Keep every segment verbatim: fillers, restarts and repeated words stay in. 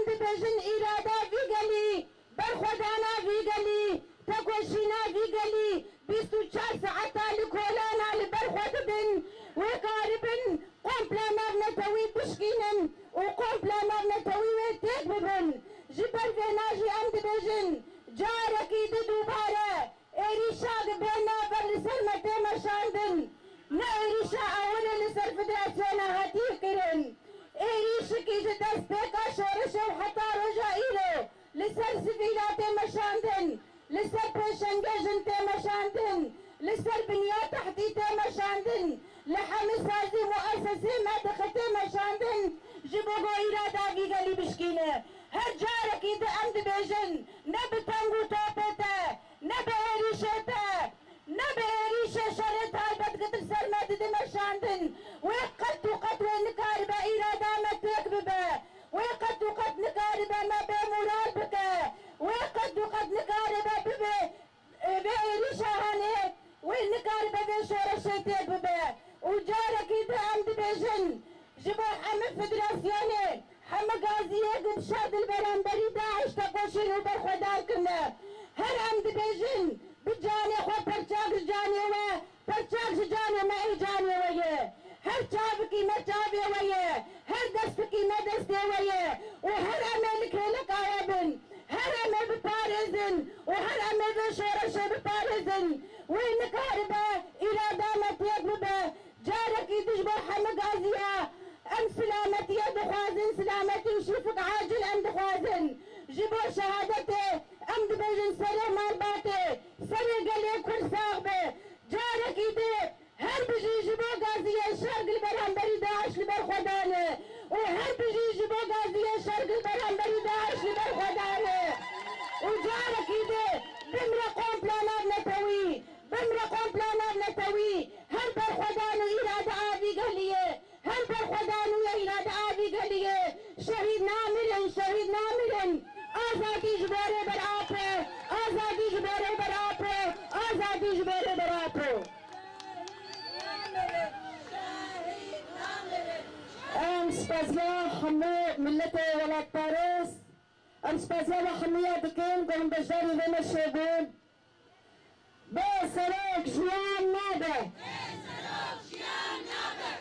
Dibêjin, îrada vî gelî, berxwedana vî gelî, tekoşîna vî gelî bîst û çar saeta li kolana li ber xwe didin. Wê karibin kompla navnetewî bişkînin û kompla navnetewî wê têk bibin. Ji ber vêna jî em dibêjin, carekî di dubare êrîşa bê navber li ser me tê meşandin. Ne êrîşa ewilê li ser federasyona hatiye kirin. Êrîşikî ji destpêka şoreşê û heta roja îro li ser sivîla tê meşandin, li ser pêşengê jin tê meşandin, li ser binya tehdî tê meşandin, li hemî sazî muesesê me dixitê meşandin, ji bo ku îrada vî gelî bişkîne. Her carekî di em dibêjin, ne bi teng û topê te, ne bi êrîşê te, ne bi êrîşê şerê taybet ki di ser me didi meşandin. Wê qet û qet wê nikaribe îrada me têk bibe. Wê qet û qet nikaribe me bê moral bike. Wê qet û qet nikaribe bibe, e, vê êrîşa hanê, wê nikaribe vê şoreşê têk bibe. Û carekî di em dibêjin, ji bo hemî federasyonê, hemî gaziyê ku dişa di li beramberî DAIŞ tekoşîn û berxwedar kirine. Her em dibêjin, bi canê xwe perçak ji canê we, perçak ji canê me ê canê we ye. Her çavikî me çavê we ye, her destikî me destê we ye û her em ê li kêleka we bin. Her em ê biparêzin û her em ê vê şoreşê biparêzin. Wê nikaribe îrada me têk bibe. Carekî di ji bo hemî gaziya em silametiye dixwazin, silametî û şifik acil em dixwazin. Ji bo şehadetê em dibêjin serê malbatê, serê gelê Kurd sax be. Carekî di her bijî ji bo gaziyê şer li beramberî DAIŞ li ber xwe dane û her bijî ji bo gaziyê şer li beramberî DAIŞ li ber xwe dane û carekî di bimre kompla navnetewî. Bimre kompla navnetewî, her berxwedan û îrade a vî geliyê, her berxwedan û îrade a vî geliyê, şehîd namirin, şehîd namirin. Azadî ji bo Rêber Apo, azadî ji bo Rêber Apo, azadî ji bo Rêber Apo. Em spasiya hemû miletê welatparêz, em spasiya we hemûya dikin ku hûn beşdarî vê meşê bûn. Bê serok jiyan nabe. Bê serok jiyan nabe.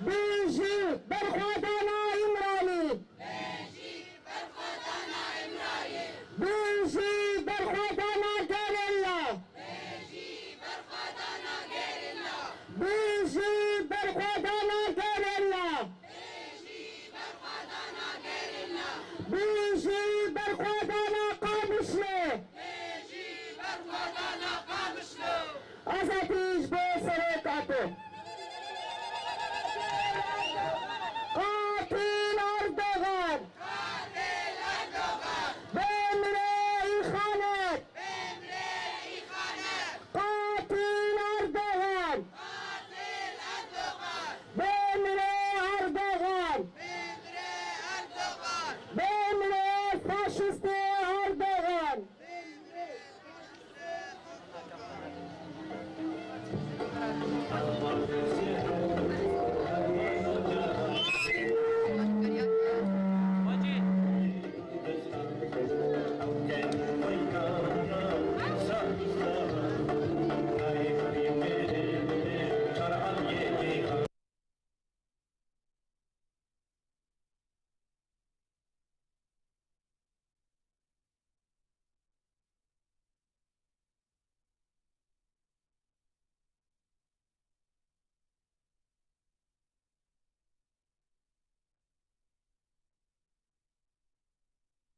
Bijî berxwedana Îmralî. Bijî berxwedana Îmralî. Bijî berxwedana gerîla. Bijî berxwedana gerîla. Bijî berxwedana gerîla. Bijî berxwedana gerîla. Bijî berxwedana